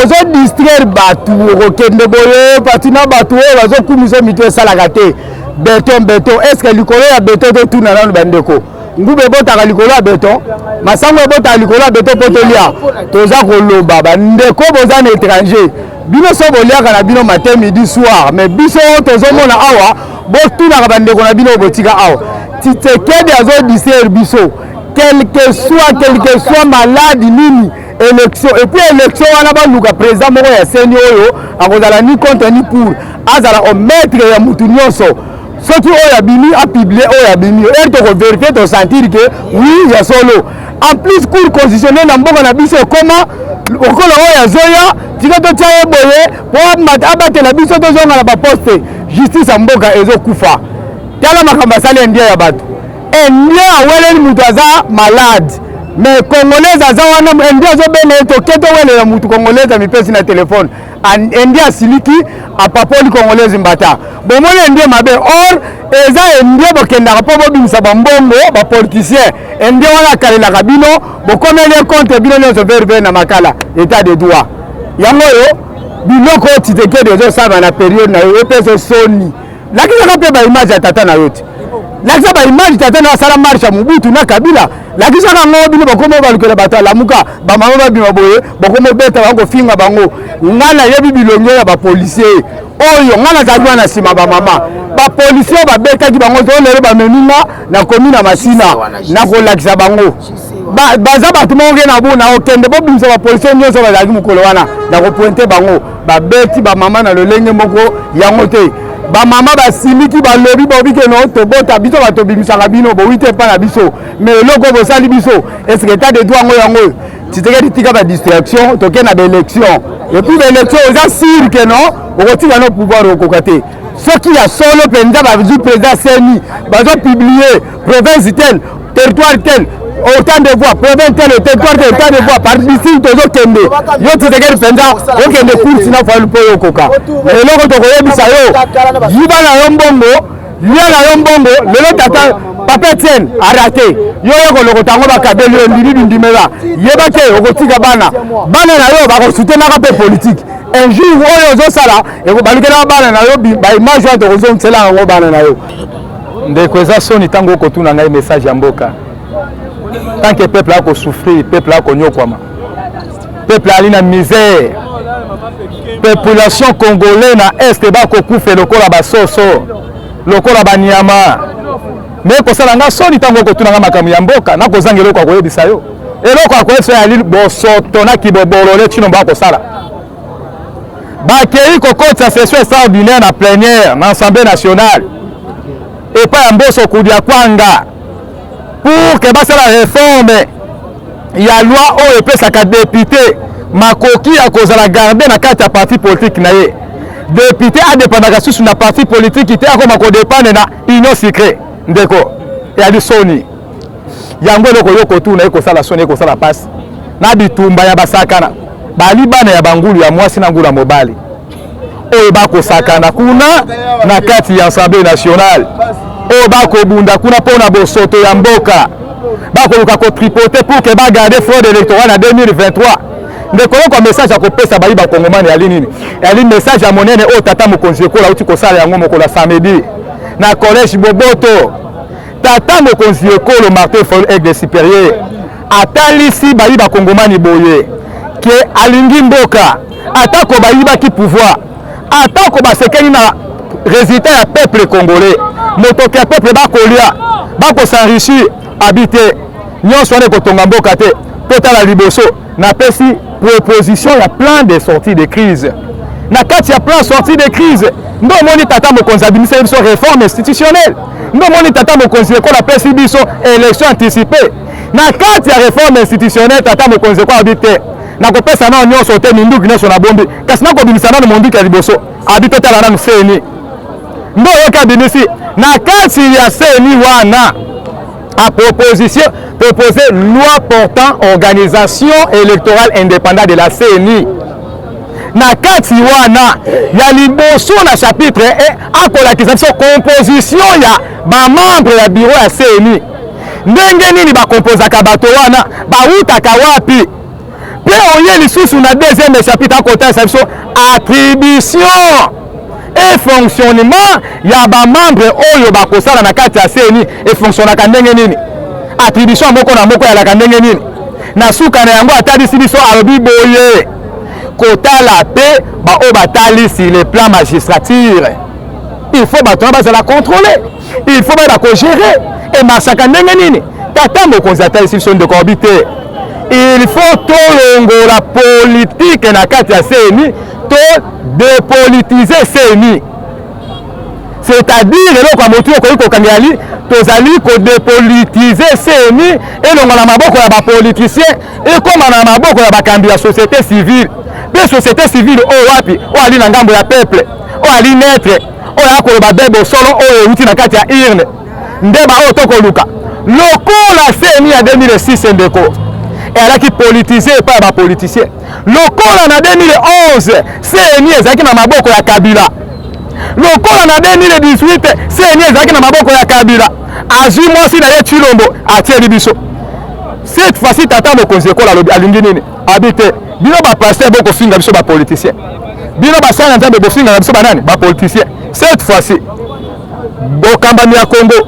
ozodistraire bato, okokende boye bato na bato oyo bazokumisa mito esalaka te. Beton, beton, est-ce likolo ya beton? Totuna nanu bandeko, nguba ebotaka likolo ya beton? Masango ebotaka likolo ya beton mpo tolia? Toza koloba, bandeko boza na étranger, bino so boliaka na bino matin, midi, soir, mais biso oyo tozomona awa, botunaka bandeko na bino oyo botika awa. Tshisekedi azodistraire biso, quel que soit maladi nini, élection. Et puis élection wana, baluka président moko ya CENI oyo akozala ni contre ni pour, azala au maître ya mutu nyonso. Soki oyo abimi, apublier oyo abimi, ere tokovérifier, tosentir ke oui, ya solo. En plus, cour constitutionnelle na mboka na biso ekoma lokola oyo azoya, tika totia ye boye po abatela biso, tozonga na baposte. Justice ya mboka ezokufa. Tala makambo asali indien ya bato. Indien aweleli moto aza malade, mais congolaise aza wana, indien azobenda ye, toke towelela motu. Congolaise amipesi na telefone, indien asiliki, apapoli congolaise mbata. Bomoni indien mabe? Or eza indien bokendaka mpo bobimisa bambongo, bapoliticien. Indien wana akalelaka bino, bokomeli ye contre bino nyonso vert na makala. État de droit yango oyo, biloko oyo Tshisekedi ezosala na période na yo epesa soni. Lakisaka mpe baimage ya tata na yo te, lakisa baimage tata na asala marche ya Mobutu na Kabila, lakisaka yango. Bino bakoma balukela bato alamuka, bamama babima boye, bakoma obeta bango, kofinga bango. Ngai nayebi bilongi ya bapolisier oyo, ngai nazalaki wana nsima. Bamama bapolisier oyo babetaki bango to lelo bamemi nga, nakomi na masina, nakolakisa bango. Baza bato moko ke na bo na okende bobimisa bapolisier nyonso bazalaki mokolo wana, nakopointer bango. Babeti bamama na lolenge moko yango te. Bamama basiliki, balobi bobi ke no, tobota biso, bato tobimisaka bino bowi te epa na biso, mais eloko bosali biso, est-ce état de droit yango yango oyo? Tshisekedi, tika badistraction, toke na baélection. Et puis baélection, eza sûr ke non, okotika no pouvoir, okoka te. Soki ya solo mpenza bazwi président CENI, bazopublier province tel, territoire tel, autant de voix, province tel, territoire tel, autant de voix, par district, tozokende. Yo Tshisekedi mpenza okende course na Fayulu mpo oyo okoka. Eloko tokoyebisa yo, yiba na yo mbongo, lia na yo mbongo. Lelo tata papa Etienne arate yo, ye kolokota yango, bakabeli yo, ndimi bindimela. Yeba te, okotika bana, bana na yo bakosoutenaka mpe politique un jour oyo ozosala, ekobalukelaka bana na yo. Baimage wana tokozongisela yango bana na yo. Ndeko, eza soni ntango okotuna ngai message ya mboka tant que peuple akosouffrir, peuple akonyokwama, peuple ali na misère, population congolais na Est bakokufa lokola basoso, lokola banyama. Me kosala nga soni ntango okotuna nga makambo ya mboka, nakozanga eloko ya koyebisa yo. Eloko ya koyebisa yo yali bosoto na kibobolole Tshilombo akosala. Bakei kokotisa session extraordinaire na plénière na Assemblée nationale epai ya Mboso Kudia Kwanga pour ke basala réforme ya loi oyo epesaka député makoki ya kozala garde na kati ya parti politique na ye. Député adépendaka susu na parti politique te, akoma kodépendre na Union sacrée. Ndeko, eyali soni yango. Eloko yo kotuna, ekosala soni, ekosala mpasi na bitumba ya basakana bali bana ya bangulu ya mwasi na ngulu ya mobali oyo bakosakana kuna na kati ya Assemblée nationale, oyo bakobunda kuna mpo na bosoto ya mboka, bakoluka kotripoter pour ke bagarder fraude électorale na 2023. Ndeko, yoka message ya kopesa bayi bakongomani yali nini? Yali message ya monene oyo tata mokonzi ekolo auti kosala yango mokolo ya samedi na collège Boboto. Tata mokonzi ekolo Martin Fayulu, aigle supérieur, atalisi bayi bakongomani boye ke alingi mboka. Atako bayibaki pouvoir, atako basekeli na résultat ya peuple congolais, motoki ya peuple bakolia, bakos'enrichir, abi te, nyonso wana ekotonga mboka te. Totala liboso. Napesi proposition ya plan de sortie de crise. Na kati ya plan sortie de crise, nde omoni tata mokonzi abimisaki biso réforme institutionnelle, nde omoni tata mokonzi ekola apesi biso élection anticipée. Na kati ya réforme institutionnelle, tata mokonzi ekola abi te, nakopesa nano nyonso te, minduki nyonso nabombi, kasi nakobimisa nano monduki ya liboso. Abi totala nano CENI, nde oyoki abimisi na kati ya CENI wana a proposition proposé loi portant organisation électorale indépendante de la CENI. Na kati wana ya liboso na chapitre e akolakisa biso composition ya bamembre ya bureau ya CENI, ndenge nini bakomposaka bato wana, bawutaka wapi. Mpe oye lisusu na deuxième chapitre, akotalisa biso attribution et fonctionnement ya bamembre oyo bakosala na kati ya CENI, efonctionnaka ndenge nini, attribution moko na moko eyalaka ndenge nini. Na suka na yango atalisi biso, alobi boye, kotala mpe baoyo batalisi le plan magistrature, il faut bato wana bazala contrôle, il faut bayeba kogérer emarchaka ndenge nini. Tata mokonzi atalisi biso, ndeko, alobi te, il faut tolongola politike na kati ya CENI, to dépolitiser CENI, c'est-à-dire eloko ya motu okoki kokangela li tozali kodépolitiser CENI, elongo na maboko ya bapoliticien, ekóma na maboko ya bakambi ya société civile. Mpe société civile oyo wapi? Oyo ali na ngambo ya peuple, oyo ali neutre, oyo akoloba be bosolo oyo euti na kati ya urne, nde baoyo tokoluka. Lokola CENI ya 2006, ndeko, ezalaki politisé epai ya bapoliticien, lokola na 2011 CENI ezalaki na maboko ya Kabila, lokola na 2018 CENI ezalaki na maboko ya Kabila, azwi mwasi na ye Tshilombo atieli biso. Cette fois-ci tata mokonzi ekola alobi alingi nini? Abi te, bino bapasteur bokofinga biso bapoliticien, bino basali na Nzambe bofingaka biso banani? Bapoliticien. Cette fois-ci bokambami ya Kongo,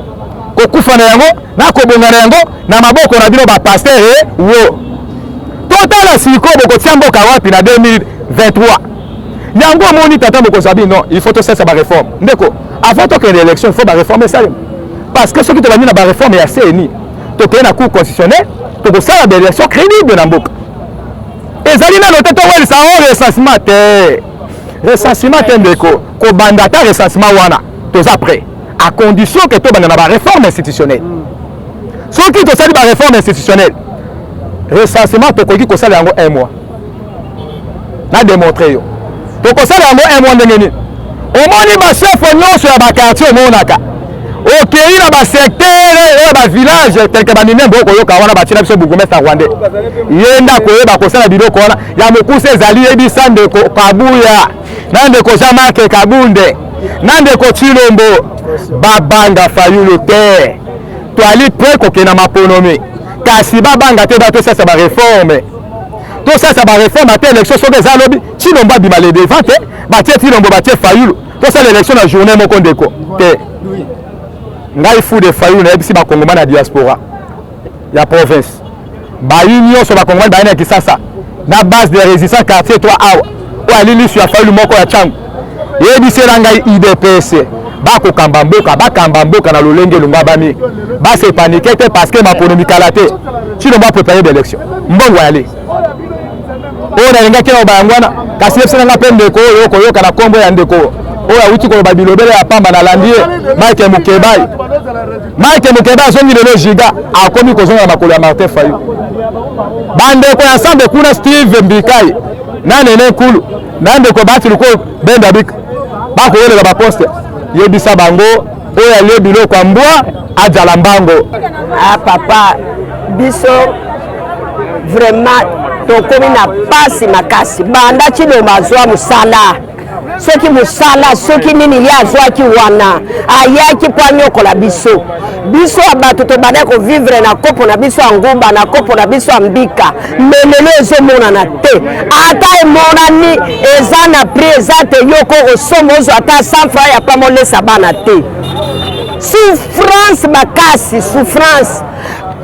kokufa na yango na kobonga na yango na maboko na bino bapasteur. E wo totala sikoyo bokotia mboka wapi na 2023. Yango omoni tata mokonzi abi non, il faut tosalisa baréforme, ndeko. Avant tokende élection, il faut baréforme esalema, parce que soki tobandi na baréforme ya CENI, tokende na Cour constitutionnelle, tokosala baélection crédible na mboka. Ezali nano te, towelisa o recensement te, recensement te, ndeko. Kobanda ata recensement wana, toza prêt, à condition que tobanda na baréforme institutionnelle. Soki tosali baréforme institutionnelle, recensement tokoki kosala yango un mois. Na démontre yo, tokosala yango un mois ndenge nini? Omoni bachef nyonso ya baquartier, omonaka okei na basecteur oyo, bavillage tel que baMinembwe, okoyoka wana batina biso bourgmestre rwandais, ye nde akoyeba kosala biloko wana ya mokuse. Ezali yebisa ndeko Kabuya na ndeko Jean-Marc Kabunde na ndeko Tshilombo, babanga Fayulu te. Toali prêt kokende maponomi, kasi babanga te. Batosalisa baréforme, tosalisa baréforme. Ata élection soki eza lobi, Tshilombo abima le devant te, batie Tshilombo, batie Fayulu, tosala élection na journée moko, ndeko. Te, ngai fou de Fayulu, nayebisi bakongoma na diaspora ya province, bayi nyonso bakongomani bayi na Kisasa, na base de résistance quartier 3 awa, oyo ali lisu ya Fayulu moko ya ntango, yebisela ngai UDPS bakokamba mboka, bakamba mboka na lolenge elongo. Abami base paniquer te, parce que mapono mikala te, Tshilombo apréparé d'élection, mbongo yali oyo nalingaki na yango wana. Kasi yebisela nga mpe ndeko oyo okoyoka na nkombo ya ndeko oyo awuti koloba bilobele ya pamba, nalandi ye, Mike Mukebai. Mike Mukebai azongi lelo giga, akomi kozonga na makolo ya Martin Fayulu. Bandeko ya Nsambe kuna, Steve Mbikai na Nene Nkulu na ndeko Bati Luko Benda Bika, bakoyelela baposte. Yebisa bango, oyo alie biloko ya mbwa azala mbango. Ah papa, biso vraiment tokomi na pasi makasi. Banda Tshilombo azwa mosala, soki mosala soki nini ye azwaki wana, ayaki mpo anyokola biso. Biso ya bato tobandaki kovivre na kopo na biso ya nguba, na kopo na biso ya mbika, mais lelo ezomonana te. Ata emonani eza na prix, eza te. Yo kosomba, ozwa ata 100 franc ya pamba olesa bana te. Souffrance makasi, souffrance.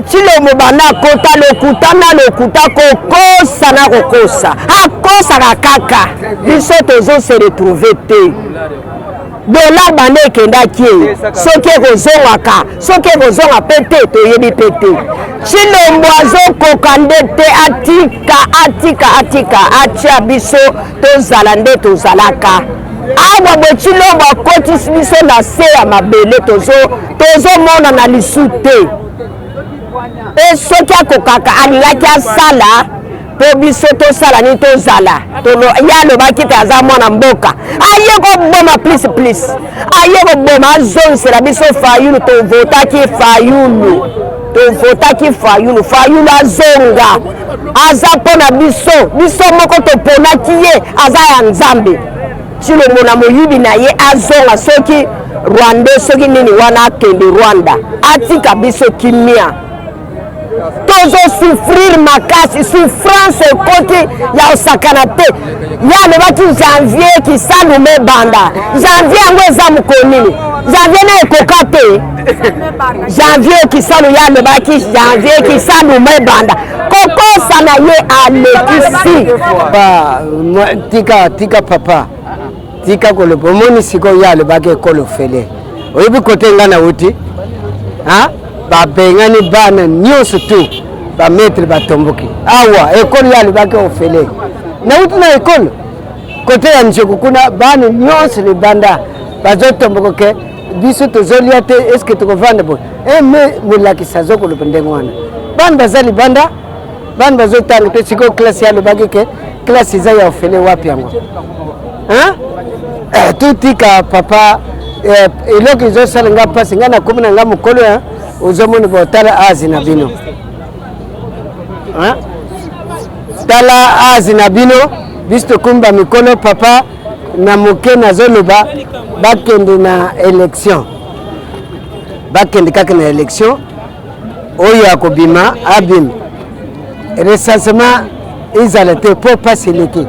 Tshilombo banda akota, lokuta na lokuta, kokosa na kokosa, akosaka kaka biso. Tozose retrouver te. Dollar banda ekendaki ye, soki ekozongaka, soki ekozonga mpe te, toyebi mpe te. Tshilombo azokoka nde te, atika atika atika, atia biso tozala nde tozalaka awa boye. Tshilombo akotisi biso na se ya mabele, tozomona na lisu te. Mpe soki akokaka alingaki asala mpo biso tosala nini, tozala. Ye alobaki te aza mwana mboka, aye koboma plus plus, aye koboma, azongisela biso Fayulu. Tovotaki Fayulu, tovotaki Fayulu, Fayulu azonga, aza mpo na biso, biso moko toponaki ye, aza ya Nzambe. Tshilombo na moyibi na ye azonga, soki Rwandais soki nini wana akende Rwanda, atika biso kimia. Tozosouffrir makasi, souffrance ekoti ya kosakana te. Ye alobaki janvier kisalu mebanda, janvier yango eza mokolo nini? Janvier na ekoka te, janvier kisalu, ye alobaki janvier kisalu mebanda, kokosa na ye alekisi. Tika tika papa, tika koloba. Omoni sikoyo ye alobaki ekolo fele, oyebi kote nga nauti, babengani bana nyonso tu, bamaître batomboki awa. Ekolo ye alobaki ofele, nauti na ekolo kote ya Nzoko kuna, bana nyonso libanda bazotomboka ke biso tozolia te, eske tokovanda boye? Me molakisi azokoloba ndenge wana, bana baza libanda, bana bazotanga te. Sikoyo classe ye alobaki ke classe eza ya ofele, wapi yango? Totika papa, eloko ezosala nga mpasi, ngai nakomi na nga mokolo, ozomona botala azi na bino, tala azi na bino, biso tokomi bamikolo papa. Na moke nazoloba, bakende na élection, bakende kaka na élection, oyo akobima abima, recensement ezala te mpo mpasi eleki.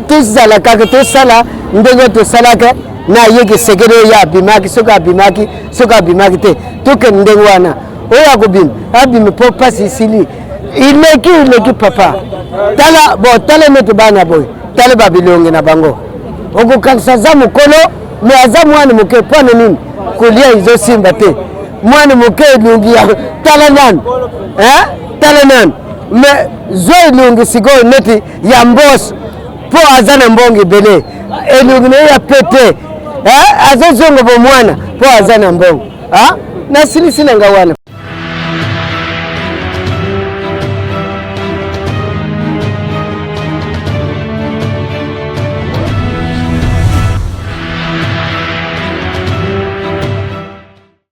Tozala kaka, tosala ndenge tosalaka na ye Tshisekedi oyo abimaki, soki abimaki, soki abimaki te, tokende ndenge wana, oyo akobima abima mpo mpasi esili, ileki ileki papa. Tala bo, tala neti bana boye, tala babilongi na bango, okokangisa aza mokolo me aza mwana moke. Mpo na nini? Kolia ezosimba te. Mwana moke, elongi ya tala nanu, tala nanu me zwa elongi sikoyo neti ya mboso, mpo aza na mbongo ebele, elongi na ye ya pete, azozonga bomwana mpo aza na mbongo. Nasilisi na nga wana.